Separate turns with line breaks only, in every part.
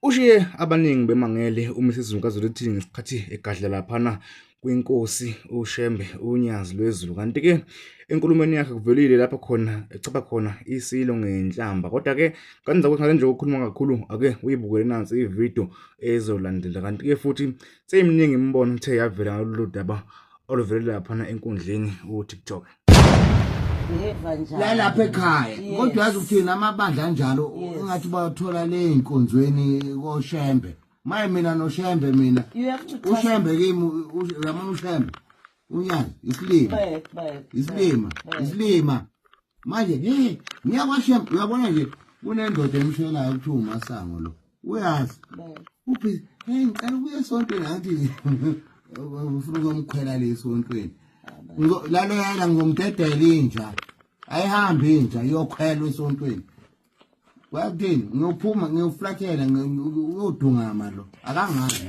Ushiye abaningi bemangele uMisuzulu kaZwelithini ngesikhathi egadla laphana kwinkosi uShembe uNyazi lwezulu. Kanti-ke enkulumweni yakhe kuvelile lapho khona echapha khona isilo ngenhlamba. Kodwa-ke kanti ngale nje ukukhuluma kakhulu ake uyibukele nansi ividiyo ezolandela. Kanti-ke futhi seyiminingi imibono ethe yavela ngalolu daba oluvele laphana enkundleni uTikTok.
La lapha ekhaya kodwa yazi ukuthini amabandla anjalo engathi bayothola le nkonzweni koShembe. Maye mina noShembe mina. UShembe kimi uyabona uShembe. Unyazi isilima. Isilima, isilima. Manje hey ngiyakwashembe uyabona nje kunendoda emshelayo kuthiwa uMasango lo. Uyazi. Uphi hey ngicela ukuya esontweni ngathi ufuna ukumkhwela le esontweni. Lalo yala ngizomdedela inja. Ayihambi inja iyokhwelwa esontweni. Kwakuthini ngiyophuma ngiyoflathela uyodungama lo akangazi.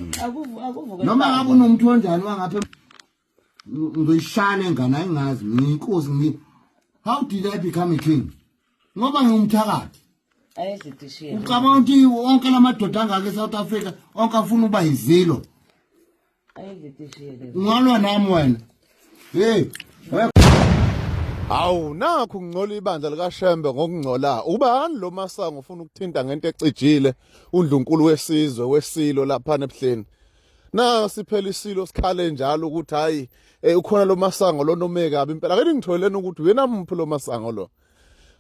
Noma ngabe unomuntu onjani wangapha ngizoyishaya lengane ayingazi ngiyinkosi ngi how did I become a king ngoba ngiwumthakathi ucabanga ukuthi wonke la madoda angaka e-South Africa onke afuna ukuba yizilo ungalwa nami wena hey.
Hawu nakhu kungcola ibandla likaShembe ngokungcola. Ubani lo Masango ufuna ukuthinta ngento ecijile uNdlunkulu wesizwe wesilo lapha ebuhleni. Nasi phela isilo sikhale njalo ukuthi hayi eh, ukhona lo Masango lo nome kabi impela. Ake ningitholeni ukuthi uyena muphi lo Masango lo.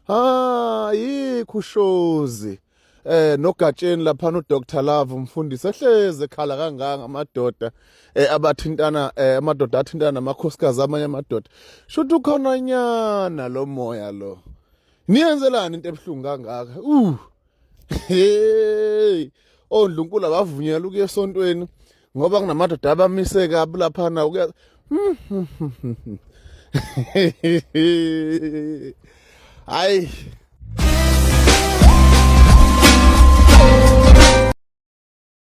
Ah yikho ushozi. Eh nogatsheni lapha no Dr Love umfundisi ehleze ekhala kangaka amadoda eh abathintana eh amadoda athintana namakhosikazi amanye amadoda. Shuthi ukhona nyana lo moya lo. Niyenzelani into ebuhlungu kangaka? Uh. Hey, ondlunkulu abavunyelwa ukuya esontweni ngoba kunamadoda abamise kabi laphana ukuya. Hayi.